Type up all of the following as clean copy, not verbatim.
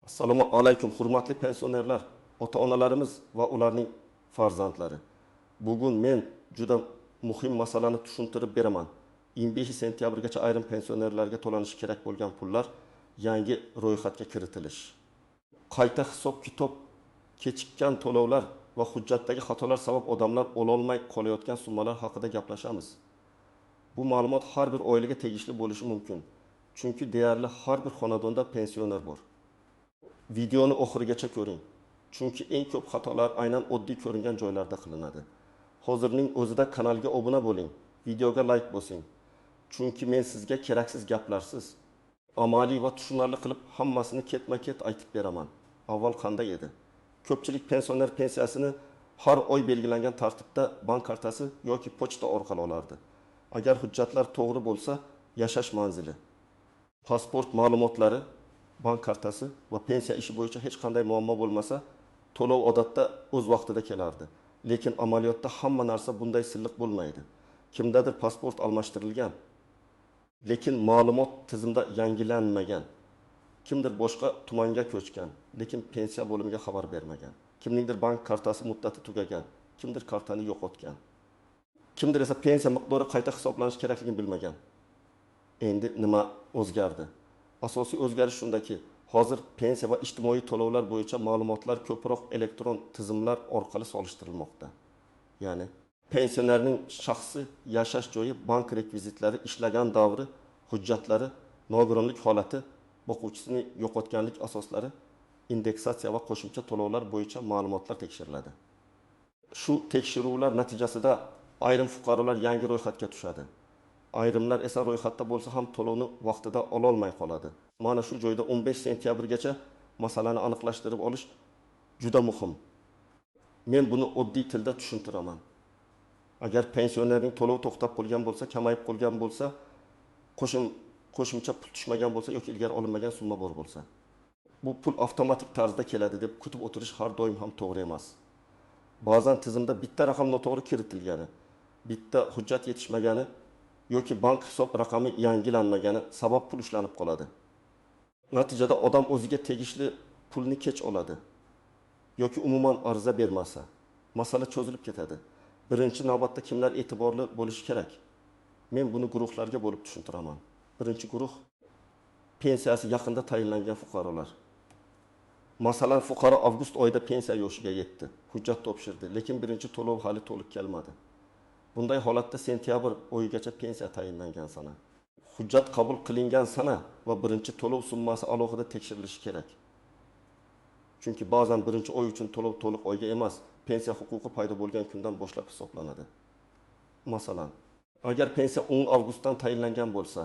Assalomu alaykum, hurmatli pensionerlar, ota-onalarimiz va ularning farzandlari. Bugun men juda muhim masalani tushuntirib beraman. 15 sentyabrgacha ayrim pensionerlarga to'lanishi kerak bo'lgan pullar yangi ro'yxatga kiritilish. Qayta hisob-kitob, kechikkan to'lovlar va hujjatdagi xatolar sabab odamlar ololmay qolayotgan summalar haqida gaplashamiz. Bu ma'lumot har bir oilaga tegishli bo'lishi mumkin. Chunki deyarli har bir xonadonda pensioner bor. Videoni oxirigacha ko'ring. Chunki eng ko'p xatolar aynan oddiy ko'ringan joylarda qilinadi. Hozirning o'zida kanalga obuna bo'ling, videoga like bosing. Chunki men sizga keraksiz gaplarsiz, amaliy va tushunarli qilib hammasini ketma-ket aytib beraman. Avval qanday edi? Ko'pchilik pensioner pensiyasini har oy belgilangan tartibda bank kartasi yoki pochta orqali olardi. Agar hujjatlar to'g'ri bo'lsa, yashash manzili, pasport ma'lumotlari, bank kartasi va pensiya ishi bo'yicha hech qanday muammo bo'lmasa, to'lov odatda o'z vaqtida kelardi. Lekin amaliyotda hamma narsa bunday silliq bo'lmaydi. Kimdadir pasport almashtirilgan, lekin ma'lumot tizimda yangilanmagan. Kimdir boshqa tumanga ko'chgan, lekin pensiya bo'limiga xabar bermagan. Kimningdir bank kartasi muddati tugagan, kimdir kartani yo'qotgan. Kimdir esa pensiya miqdori qayta hisoblanishi kerakligini bilmagan. Endi nima o'zgardi? Asosiy o'zgarish shundaki, hozir pensiya va ijtimoiy to'lovlar bo'yicha ma'lumotlar ko'proq elektron tizimlar orqali solishtirilmoqda. Ya'ni pensionerning shaxsi, yashash joyi, bank rekvizitlari, ishlagan davri, hujjatlari, nogironlik holati, boquvchisini yo'qotganlik asoslari, indeksatsiya va qo'shimcha to'lovlar bo'yicha ma'lumotlar tekshiriladi. Shu tekshiruvlar natijasida ayrim fuqarolar yangi ro'yxatga tushadi. Ayrimlar esa ro'yxatda bo'lsa ham to'lovni vaqtida ololmay qoladi. Mana shu joyda 15 sentyabrgacha masalani aniqlashtirib olish juda muhim. Men buni oddiy tilda tushuntiraman. Agar pensionerning to'lovi to'xtab qolgan bo'lsa, kamayib qolgan bo'lsa, qo'shimcha pul tushmagan bo'lsa yoki ilgari olinmagan summa bor bo'lsa, bu pul avtomatik tarzda keladi deb kutib o'tirish har doim ham to'g'ri emas. Ba'zan tizimda bitta raqam noto'g'ri kiritilgani, bitta hujjat yetishmagani yoki bank hisob raqami yangilanmagani sabab pul ushlanib qoladi. Natijada odam o'ziga tegishli pulni kech oladi yoki umuman ariza bermasa, masala cho'zilib ketadi. Birinchi navbatda kimlar e'tiborli bo'lishi kerak? Men buni guruhlarga bo'lib tushuntiraman. Birinchi guruh pensiyasi yaqinda tayinlangan fuqarolar. Masalan, fuqaro avgust oyida pensiya yoshiga yetdi, hujjat topshirdi, lekin birinchi to'lov hali to'liq kelmadi. Bunday holatda sentyabr oyigacha pensiya tayinlangan sana, hujjat qabul qilingan sana va birinchi to'lov summasi alohida tekshirilishi kerak. Chunki ba'zan birinchi oy uchun to'lov to'liq oyga emas, pensiya huquqi paydo bo'lgan kundan boshlab hisoblanadi. Masalan, agar pensiya 10 avgustdan tayinlangan bo'lsa,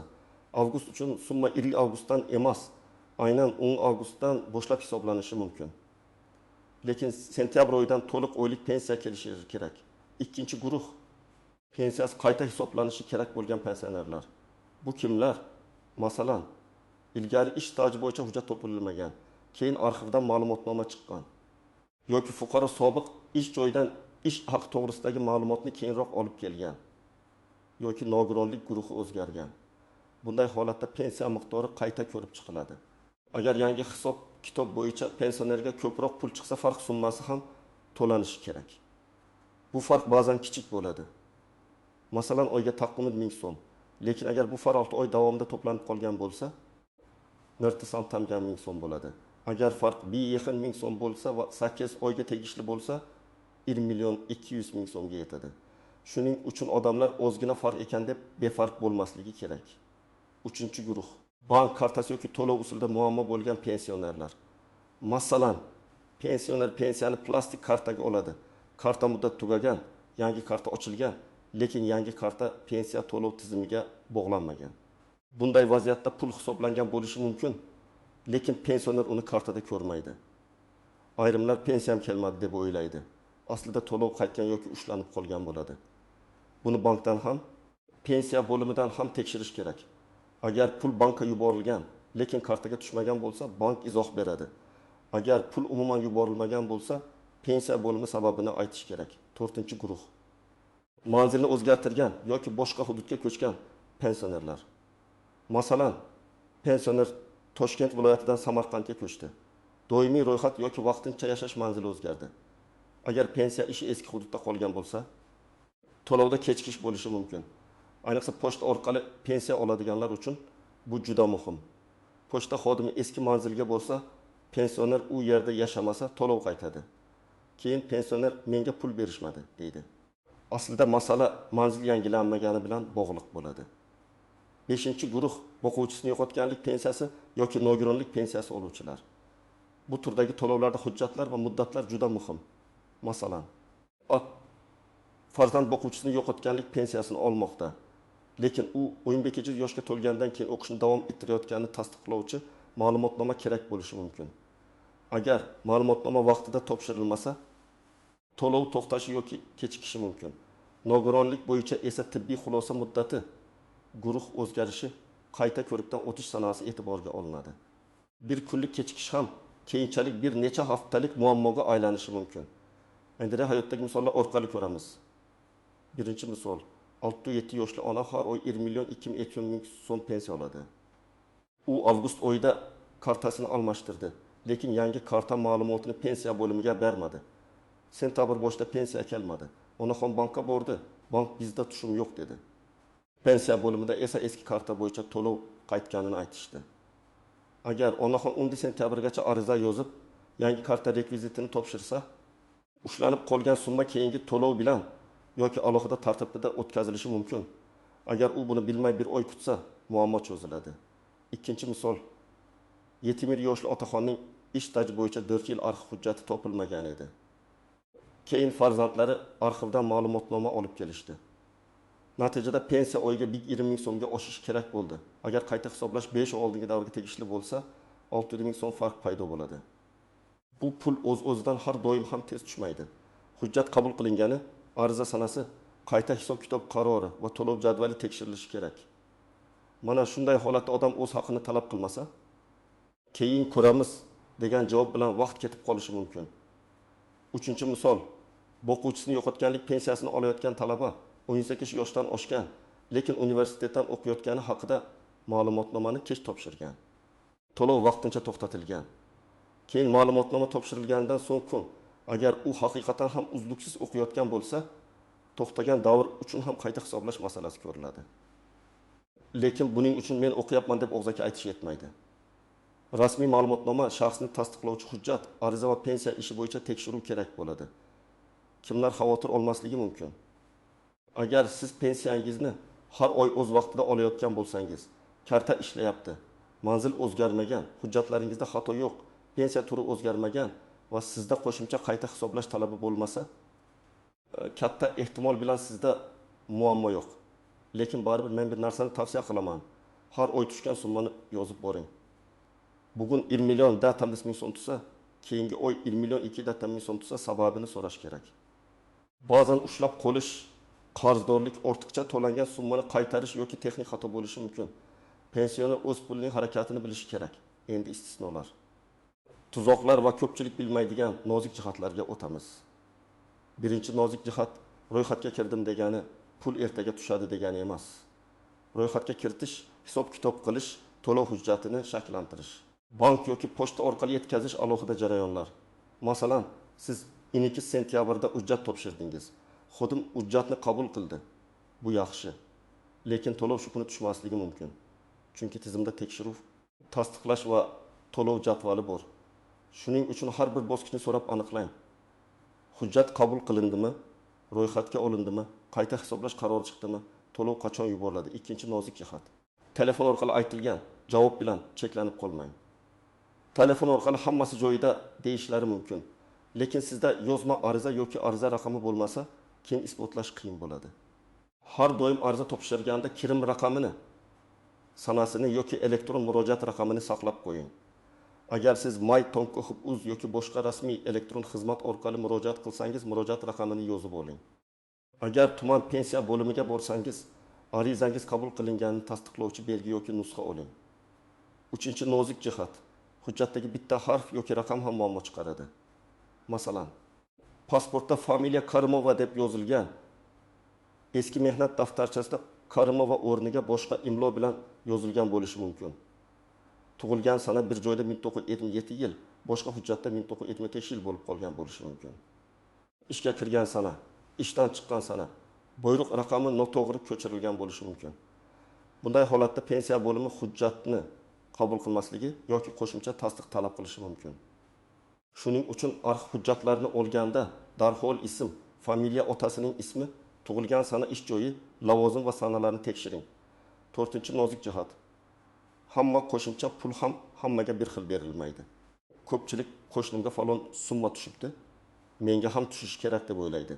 avgust uchun summa 1 avgustdan emas, aynan 10 avgustdan boshlab hisoblanishi mumkin. Lekin sentyabr oyidan to'liq oylik pensiya kelishi kerak. Ikkinchi guruh pensiyasi qayta hisoblanishi kerak bo'lgan pensionerlar. Bu kimlar? Masalan, ilgari ish staji bo'yicha hujjat topilmagan, keyin arxivdan ma'lumotnoma chiqqan yoki fuqaro sobiq ish joyidan ish haqi to'g'risidagi ma'lumotni keyinroq olib kelgan yoki nogironlik guruhi o'zgargan. Bunday holatda pensiya miqdori qayta ko'rib chiqiladi. Agar yangi hisob kitob bo'yicha pensionerga ko'proq pul chiqsa, farq summasi ham to'lanishi kerak. Bu farq ba'zan kichik bo'ladi. Masalan, oyga taqvimid 1000 so'm. Lekin agar bu farq 6 oy davomida to'planib qolgan bo'lsa, 1,5 ming so'm bo'ladi. Agar farq 1,5 ming so'm bo'lsa va 8 oyga tegishli bo'lsa, 1 200 000 so'mga yetadi. Shuning uchun odamlar ozgina farq ekan deb befarq bo'lmasligi kerak. Uchinchi guruh bank kartasi yoki to'lov usulida muammo bo'lgan pensionerlar. Masalan, pensioner pensiyani plastik kartaga oladi. Karta muddati tugagan, yangi karta ochilgan, lekin yangi karta pensiya to'lov tizimiga bog'lanmagan. Bunday vaziyatda pul hisoblangan bo'lishi mumkin, lekin pensioner uni kartada ko'rmaydi. Ayrimlar pensiyam kelmadi deb o'ylaydi. Aslida to'lov qaytgan yoki ushlanib qolgan bo'ladi. Buni bankdan ham, pensiya bo'limidan ham tekshirish kerak. Agar pul bankka yuborilgan, lekin kartaga tushmagan bo'lsa, bank izoh beradi. Agar pul umuman yuborilmagan bo'lsa, pensiya bo'limi sababini aytish kerak. To'rtinchi guruh manzilni o'zgartirgan yoki boshqa hududga ko'chgan pensionerlar. Masalan, pensioner Toshkent viloyatidan Samarqandga ko'chdi. Doimiy ro'yxat yoki vaqtincha yashash manzili o'zgardi. Agar pensiya ishi eski hududda qolgan bo'lsa, to'lovda kechikish bo'lishi mumkin. Ayniqsa pochta orqali pensiya oladiganlar uchun bu juda muhim. Pochta xodimi eski manzilga borsa, pensioner u yerda yashamasa, to'lov qaytadi. Keyin pensioner menga pul berishmadi deydi. Aslida masala manzil yangilanmagani bilan bog'liq bo'ladi. 5 guruh boquvchisini yo'qotganlik pensiyasi yoki nogironlik pensiyasi oluvchilar. Bu turdagi to'lovlarda hujjatlar va muddatlar juda muhim. Masalan, farzand boquvchisini yo'qotganlik pensiyasini olmoqda. Lekin u 15 yoshga to'lgandan keyin o'qishni davom ettirayotganini tasdiqlovchi ma'lumotnoma kerak bo'lishi mumkin. Agar ma'lumotnoma vaqtida topshirilmasa, to'lov to'xtashi yoki kechikishi mumkin. Nogironlik bo'yicha esa tibbiy xulosa muddati, guruh o'zgarishi, qayta ko'rikdan o'tish sanasi e'tiborga olinadi. Bir kunlik kechikish ham keyinchalik bir necha haftalik muammoga aylanishi mumkin. Endi hayotdagi misollar orqali ko'ramiz. Birinchi misol, 6-7 yoshli ona har oy 1 million 2 ming so'm pensiya oladi. U avgust oyida kartasini almashtirdi, lekin yangi karta ma'lumotini pensiya bo'limiga bermadi. Sentabr boshida pensiya kelmadi. Onaxon bankka bordi, bank bizda tushum yo'q dedi. Pensiya bo'limida esa eski karta bo'yicha to'lov qaytganini aytishdi. Agar onaxon 10 sentyabrgacha ariza yozib, yangi karta rekvizitini topshirsa, ushlanib qolgan summa keyingi to'lov bilan yoki alohida tartibda o'tkazilishi mumkin. Agar u buni bilmay bir oy kutsa, muammo cho'ziladi. Ikkinchi misol, 71 yoshli otaxonning ish staji bo'yicha 4 yil arxiv hujjati topilmagan edi. Keyin farzandlari arxivdan ma'lumotnoma olib kelishdi. Natijada pensiya oyiga 1,5 ming so'mga oshishi kerak bo'ldi. Agar qayta hisoblash 5 oy oldingi davrga tegishli bo'lsa, 6 ming so'm farq paydo bo'ladi. Bu pul o'z-o'zidan har doim ham tez tushmaydi. Hujjat qabul qilingani, ariza sanasi, qayta hisob-kitob qarori va to'lov jadvali tekshirilishi kerak. Mana shunday holatda odam o'z haqini talab qilmasa, keyin ko'ramiz degan javob bilan vaqt ketib qolishi mumkin. Uchinchi misol, boquvchisini yo'qotganlik pensiyasini olayotgan talaba 18 yoshdan oshgan, lekin universitetdan o'qiyotgani haqida ma'lumotnomani kech topshirgan. To'lov vaqtincha to'xtatilgan. Keyin ma'lumotnoma topshirilganidan so'ng kun, agar u haqiqatan ham uzluksiz o'qiyotgan bo'lsa, to'xtagan davr uchun ham qayta hisoblash masalasi ko'riladi. Lekin buning uchun men o'qiyapman deb og'zaki aytish yetmaydi. Rasmiy ma'lumotnoma, shaxsni tasdiqlovchi hujjat, ariza va pensiya ishi bo'yicha tekshiruv kerak bo'ladi. Kimlar xavotir olmasligi mumkin? Agar siz pensiyangizni har oy o'z vaqtida olayotgan bo'lsangiz, karta ishlayapti, manzil o'zgarmagan, hujjatlaringizda xato yo'q, pensiya turi o'zgarmagan va sizda qo'shimcha qayta hisoblash talabi bo'lmasa, katta ehtimol bilan sizda muammo yo'q. Lekin baribir men bir narsani tavsiya qilaman. Har oy tushgan summani yozib boring. Bugun 1 million 4 ming so'm tushsa, keyingi oy 1 million 2 ming so'm tushsa, sababini so'rash kerak. Ba'zan ushlab qolish, qarzdorlik, ortiqcha to'langan summani qaytarish yoki texnik xato bo'lishi mumkin. Pensioner o'z pulining harakatini bilishi kerak. Endi istisnolar. Tuzoqlar va ko'pchilik bilmaydigan nozik jihatlarga o'tamiz. Birinchi nozik jihat, ro'yxatga kirdim degani pul ertaga tushadi degani emas. Ro'yxatga kiritish, hisob-kitob qilish, to'lov hujjatini shakllantirish. Bank yoki pochta orqali yetkazish alohida jarayonlar. Masalan, siz 2 sentyabrda hujjat topshirdingiz. Xodim hujjatni qabul qildi. Bu yaxshi. Lekin to'lov shu kuni tushmasligi mumkin. Chunki tizimda tekshiruv, tasdiqlash va to'lov jadvali bor. Shuning uchun har bir bosqichni so'rab aniqlang. Hujjat qabul qilindimi, ro'yxatga olindimi, qayta hisoblash qarori chiqdimi, to'lov qachon yuboriladi? Ikkinchi nozik jihat. Telefon orqali aytilgan javob bilan cheklanib qolmang. Telefon orqali hammasi joyida deyishlari mumkin. Lekin sizda yozma ariza yoki ariza raqami bo'lmasa, keyin isbotlash qiyin bo'ladi. Har doim ariza topshirganda kirim raqamini, sanasini yoki elektron murojaat raqamini saqlab qo'ying. Agar siz my.uz yoki boshqa rasmiy elektron xizmat orqali murojaat qilsangiz, murojaat raqamini yozib oling. Agar tuman pensiya bo'limiga borsangiz, arizangiz qabul qilinganini tasdiqlovchi belgi yoki nusxa oling. Uchinchi nozik jihat. Hujjatdagi bitta harf yoki raqam ham muammo chiqaradi. Masalan, pasportda familiya Karimova deb yozilgan, eski mehnat daftarchasida Karimova o'rniga boshqa imlo bilan yozilgan bo'lishi mumkin. Tug'ilgan sana bir joyda 1977 yil, boshqa hujjatda 1975 yil bo'lib qolgan bo'lishi mumkin. Ishga kirgan sana, ishdan chiqqan sana, buyruq raqami noto'g'ri ko'chirilgan bo'lishi mumkin. Bunday holatda pensiya bo'limi hujjatni qabul qilmasligi yoki qo'shimcha tasdiq talab qilishi mumkin. Shuning uchun arxiv hujjatlarini olganda darhol ism, familiya, otasining ismi, tug'ilgan sana, ish joyi, lavozim va sanalarni tekshiring. To'rtinchi nozik jihat. Hamma qo'shimcha pul ham hammaga bir xil berilmaydi. Ko'pchilik qo'shnimga falon summa tushibdi, menga ham tushishi kerak deb o'ylaydi.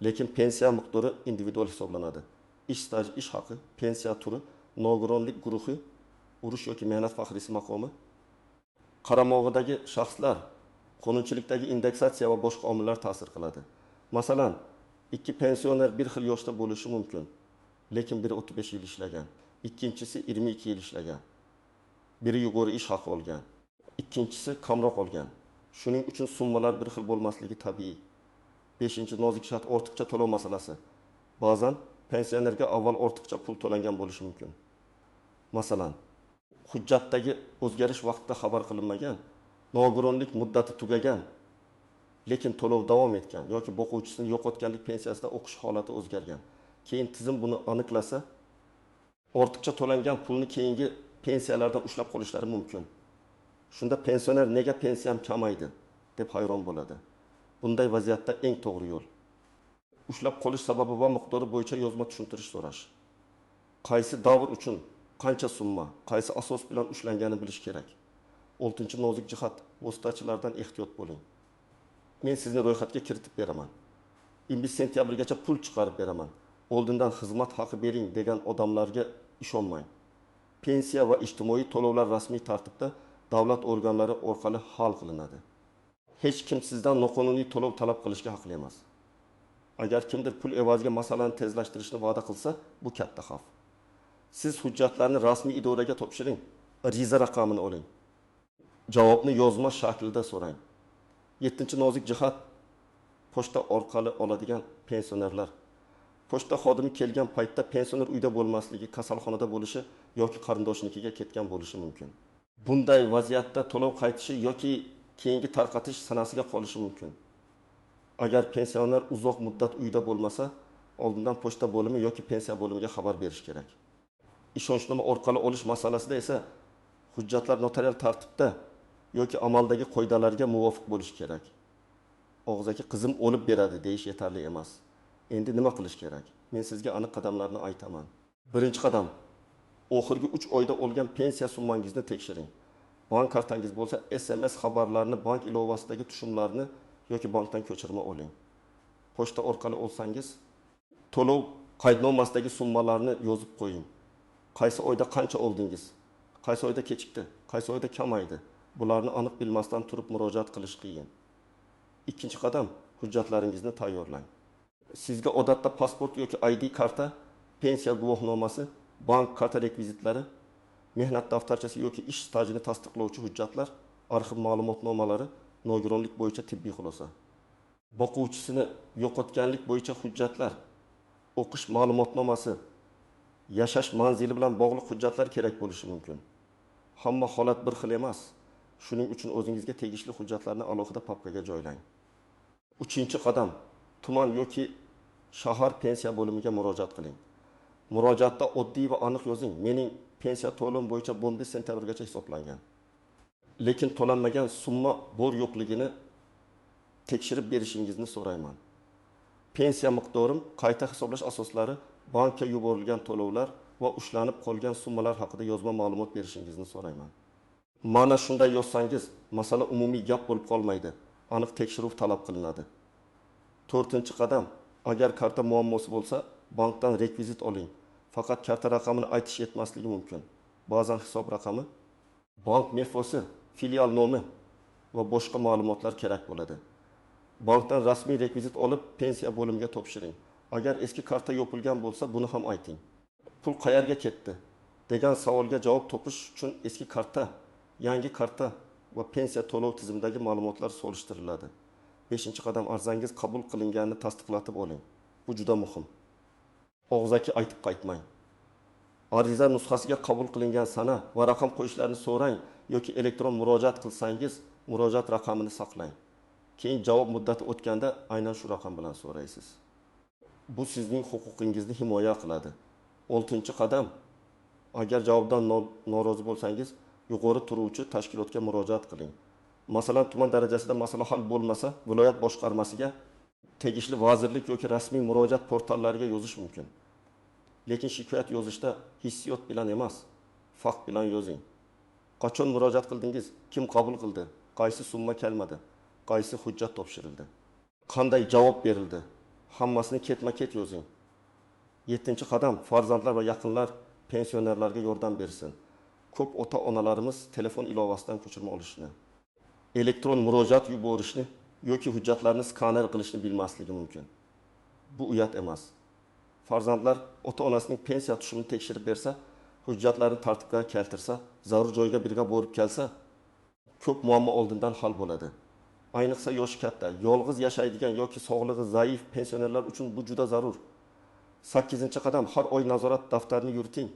Lekin pensiya miqdori individual hisoblanadi. Ish staji, ish haqi, pensiya turi, nogironlik guruhi, urush yoki mehnat faxriysi maqomi, qaramog'idagi shaxslar, qonunchilikdagi indeksatsiya va boshqa omillar ta'sir qiladi. Masalan, ikki pensioner bir xil yoshda bo'lishi mumkin, lekin biri 35 yil ishlagan, ikkinchisi 22 yil ishlagan. Biri yuqori ish haqi olgan, ikkinchisi kamroq olgan. Shuning uchun summalar bir xil bo'lmasligi tabiiy. Beshinchi nozik shart ortiqcha to'lov masalasi. Ba'zan pensionerga avval ortiqcha pul to'langan bo'lishi mumkin. Masalan, hujjatdagi o'zgarish vaqtida xabar qilinmagan, nogironlik muddati tugagan, lekin to'lov davom etgan yoki boquvchisini yo'qotganlik pensiyasida o'qish holati o'zgargan. Keyin tizim buni aniqlasa, ortiqcha to'langan pulni keyingi pensiyalardan ushlab qolishlari mumkin. Shunda pensioner nega pensiyam kamaydi deb hayron bo'ladi. Bunday vaziyatda eng to'g'ri yo'l ushlab qolish sababi va miqdori bo'yicha yozma tushuntirish so'rash. Qaysi davr uchun qancha summa, qaysi asos bilan ushlanganini bilish kerak. Oltinchi nozik jihat, vositachilardan ehtiyot bo'ling. Men sizni ro'yxatga kiritib beraman. 25 sentyabrgacha pul chiqarib beraman. Oldindan xizmat haqi bering degan odamlarga ishonmang. Pensiya va ijtimoiy to'lovlar rasmiy tartibda davlat organlari orqali hal qilinadi. Hech kim sizdan noqonuniy to'lov talab qilishga haqli emas. Agar kimdir pul evaziga masalani tezlashtirishni va'da qilsa, bu katta xavf. Siz hujjatlarni rasmiy idoraga topshiring, ariza raqamini oling. Javobni yozma shaklida so'rang. 7. Nozik jihat, pochta orqali oladigan pensionerlar. Pochta xodimi kelgan paytda pensioner uyda bo'lmasligi, kasalxonada bo'lishi yoki qarindoshinikiga ketgan bo'lishi mumkin. Bunday vaziyatda to'lov qaytishi yoki keyingi tarqatish sanasiga qolishi mumkin. Agar pensioner uzoq muddat uyda bo'lmasa, oldindan pochta bo'limi yoki pensiya bo'limiga xabar berish kerak. Ishonchnoma orqali olish masalasida esa hujjatlar notarial tartibda yoki amaldagi qoidalarga muvofiq bo'lishi kerak. Og'zaki qizim o'lib beradi deyish yetarli emas. Endi nima qilish kerak? Men sizga aniq qadamlarni aytaman. Birinchi qadam, oxirgi 3 oyda olgan pensiya summangizni tekshiring. Bank kartangiz bo'lsa, SMS xabarlarini, bank ilovasidagi tushumlarni yoki bankdan ko'chirma oling. Pochta orqali olsangiz, to'lov qaydnomasidagi summalarni yozib qo'ying. Qaysi oyda qancha oldingiz? Qaysi oyda kechikdi? Qaysi oyda kamaydi? Bularni aniq bilmasdan turib murojaat qilish qiyin. Ikkinchi qadam, hujjatlaringizni tayyorlang. Sizga odatda pasport yoki ID karta, pensiya guvohnomasi, bank karta rekvizitlari, mehnat daftarchasi yoki ish stajini tasdiqlovchi hujjatlar, arxiv ma'lumotnomalari, nogironlik bo'yicha tibbiy xulosa, boquvchisini yo'qotganlik bo'yicha hujjatlar, o'qish ma'lumotnomasi, yashash manzili bilan bog'liq hujjatlar kerak bo'lishi mumkin. Hamma holat bir xil emas. Shuning uchun o'zingizga tegishli hujjatlarni alohida papkaga joylang. Uchinchi qadam, tuman yoki shahar pensiya bo'limiga murojaat qiling. Murojaatda oddiy va aniq yozing. Mening pensiya to'lovim bo'yicha 15 sentyabrgacha hisoblangan. Lekin to'lanmagan summa bor yo'qligini tekshirib berishingizni so'rayman. Pensiya miqdorim, qayta hisoblash asoslari, bankka yuborilgan to'lovlar va ushlanib qolgan summalar haqida yozma ma'lumot berishingizni so'rayman. Mana shunday yozsangiz, masala umumiy gap bo'lib qolmaydi. Aniq tekshiruv talab qilinadi. To'rtinchi qadam, agar karta muammosi bo'lsa, bankdan rekvizit oling. Faqat karta raqamini aytish yetmasligi mumkin. Ba'zan hisob raqami, bank mefosi, filial nomi va boshqa ma'lumotlar kerak bo'ladi. Bankdan rasmiy rekvizit olib, pensiya bo'limiga topshiring. Agar eski karta yopilgan bo'lsa, buni ham ayting. Pul qayerga ketdi degan savolga javob topish uchun eski karta, yangi karta va pensiya to'lov tizimidagi ma'lumotlar solishtiriladi. 5-qadam, arzangiz qabul qilinganini tasdiqlatib oling. Bu juda muhim. Og'zaki aytib qaytmang. Ariza nusxasiga qabul qilingan sana va raqam qo'yishlarini so'rang yoki elektron murojaat qilsangiz, murojaat raqamini saqlang. Keyin javob muddati o'tganda aynan shu raqam bilan so'raysiz. Bu sizning huquqingizni himoya qiladi. Oltinchi qadam, agar javobdan norozi bo'lsangiz, yuqori turuvchi tashkilotga murojaat qiling. Masalan, tuman darajasida masala hal bo'lmasa, viloyat boshqarmasiga, tegishli vazirlik yoki rasmiy murojaat portallariga yozish mumkin. Lekin shikoyat yozishda hissiyot bilan emas, fakt bilan yozing. Qachon murojaat qildingiz, kim qabul qildi, qaysi summa kelmadi, qaysi hujjat topshirildi, qanday javob berildi, hammasini ketma-ket yozing. Yettinchi qadam, farzandlar va yaqinlar pensionerlarga yordam bersin. Ko'p ota-onalarimiz telefon ilovasidan ko'chirma olishni, elektron murojaat yuborishni yoki hujjatlarni skaner qilishni bilmasligi mumkin. Bu uyat emas. Farzandlar ota-onasining pensiya tushumini tekshirib bersa, hujjatlarni tartibga keltirsa, zarur joyga birga borib kelsa, ko'p muammo oldindan hal bo'ladi. Ayniqsa yoshi katta, yolg'iz yashaydigan yoki sog'lig'i zaif pensionerlar uchun bu juda zarur. Sakkizinchi qadam, har oy nazorat daftarini yuriting.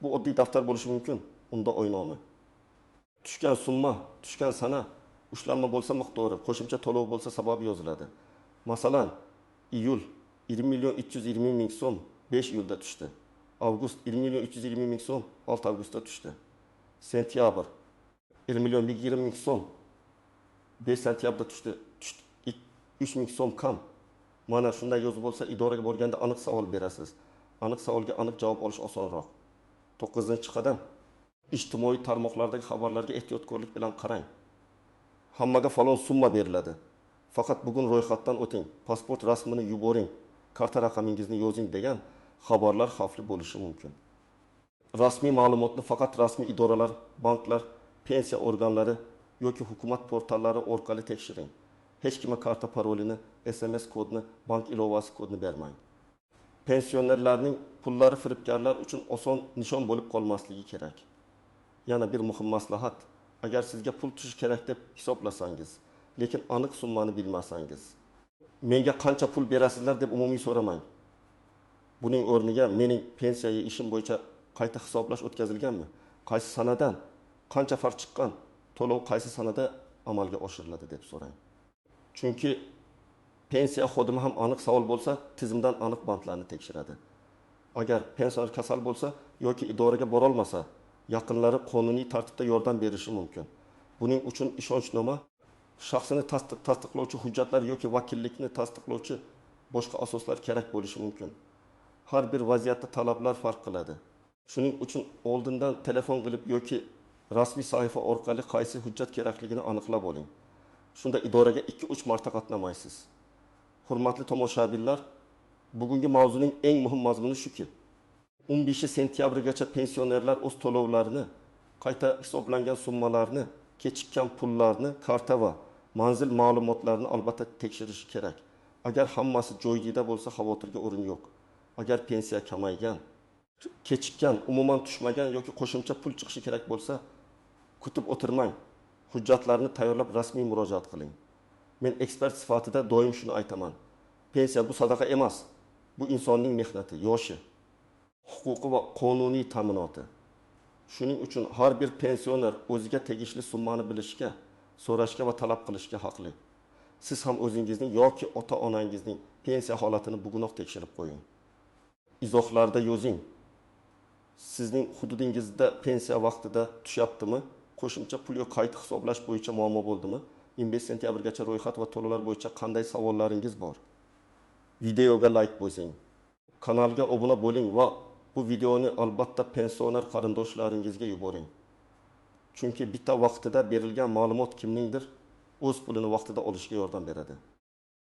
Bu oddiy daftar bo'lishi mumkin, unda oy nomi, tushgan summa, tushgan sana, ushlanma bo'lsa miqdori, qo'shimcha to'lov bo'lsa sababi yoziladi. Masalan, iyul 20 million 320 ming so'm 5 iyulda tushdi. Avgust 20 million 320 ming so'm 6 avgustda tushdi. Sentyabr 1 million 20 ming so'm 5 sentyabrda tushdi, 3 ming so'm kam. Mana shunday yozib bo'lsa, idoraga borganda aniq savol berasiz. Aniq savolga aniq javob olish osonroq. To'qqizinchi qadam, ijtimoiy tarmoqlardagi xabarlarga ehtiyotkorlik bilan qarang. Hammaga falon summa beriladi. Faqat bugun ro'yxatdan o'ting, pasport rasmini yuboring, karta raqamingizni yozing degan xabarlar xavfli bo'lishi mumkin. Rasmiy ma'lumotni faqat rasmiy idoralar, banklar, pensiya organlari yoki hukumat portallari orqali tekshiring. Hech kimga karta parolini, SMS kodini, bank ilovasi kodini bermang. Pensionerlarning pullari firibgarlar uchun oson nishon bo'lib qolmasligi kerak. Yana bir muhim maslahat: agar sizga pul tushishi kerak deb hisoblasangiz, lekin aniq summani bilmasangiz, menga qancha pul berasizlar deb umumiy so'ramang. Buning o'rniga mening pensiya ishim bo'yicha qayta hisoblash o'tkazilganmi? Qaysi sanadan qancha farq chiqqan? To'lov qaysi sanada amalga oshiriladi deb so'rang. Chunki pensiya xodimi ham aniq savol bo'lsa, tizimdan aniq bandlarni tekshiradi. Agar pensioner kasal bo'lsa yoki idoraga borolmasa, yaqinlari qonuniy tartibda yordam berishi mumkin. Buning uchun ishonchnoma, shaxsini tasdiqlovchi hujjatlar yoki vakillikni tasdiqlovchi boshqa asoslar kerak bo'lishi mumkin. Har bir vaziyatda talablar farq qiladi. Shuning uchun oldindan telefon qilib yoki rasmiy sahifa orqali qaysi hujjat kerakligini aniqlab oling. Shunda idoraga 2-3 marta qatnamaysiz. Hurmatli tomoshabinlar, bugungi mavzuning eng muhim mazmuni shuki, 15 sentyabrgacha pensionerlar o'z to'lovlarini, qayta hisoblangan summalarni, kechikkan pullarni, karta va manzil ma'lumotlarini albatta tekshirishi kerak. Agar hammasi joyida bo'lsa, xavotirga o'rin yo'q. Agar pensiya kamaygan, kechikkan, umuman tushmagan yoki qo'shimcha pul chiqishi kerak bo'lsa, kutib o'tirmang. Hujjatlarni tayyorlab rasmiy murojaat qiling. Men ekspert sifatida doim shuni aytaman. Pensiya bu sadaqa emas. Bu insonning mehnati, yoshi, huquqi va qonuniy ta'minoti. Shuning uchun har bir pensioner o'ziga tegishli summani bilishga, so'rashga va talab qilishga haqli. Siz ham o'zingizning yoki ota-onangizning pensiya holatini bugunoq tekshirib qo'ying. Izohlarda yozing. Sizning hududingizda pensiya vaqtida tushyaptimi? Qo'shimcha pul yoki qayta hisoblash bo'yicha muammo bo'ldimi? 15 sentyabrgacha ro'yxat va to'lovlar bo'yicha qanday savollaringiz bor? Videoga like bosing. Kanalga obuna bo'ling va bu videoni albatta pensioner qarindoshlaringizga yuboring. Chunki bitta vaqtida berilgan ma'lumot kimningdir o'z pulini vaqtida olishga yordam beradi.